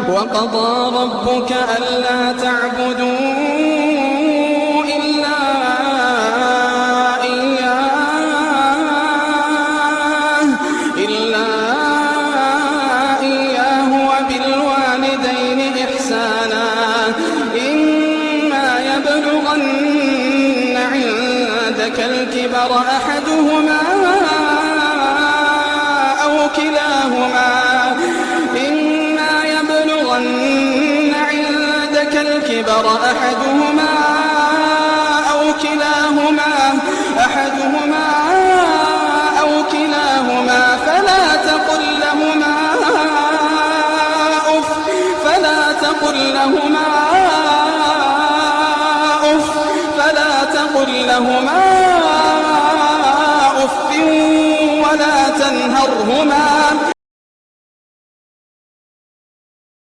وقضى ربك ألا تعبدوا إلا إياه وبالوالدين إحسانا إما يبلغن عندك الكبر أحدهما أو كلاهما إما يبلغن عندك الكبر أحدهما أو كلاهما فلا تقل لهما أف فلا تقل لهما أف فلا تقل لهما أف ولا تنهرهما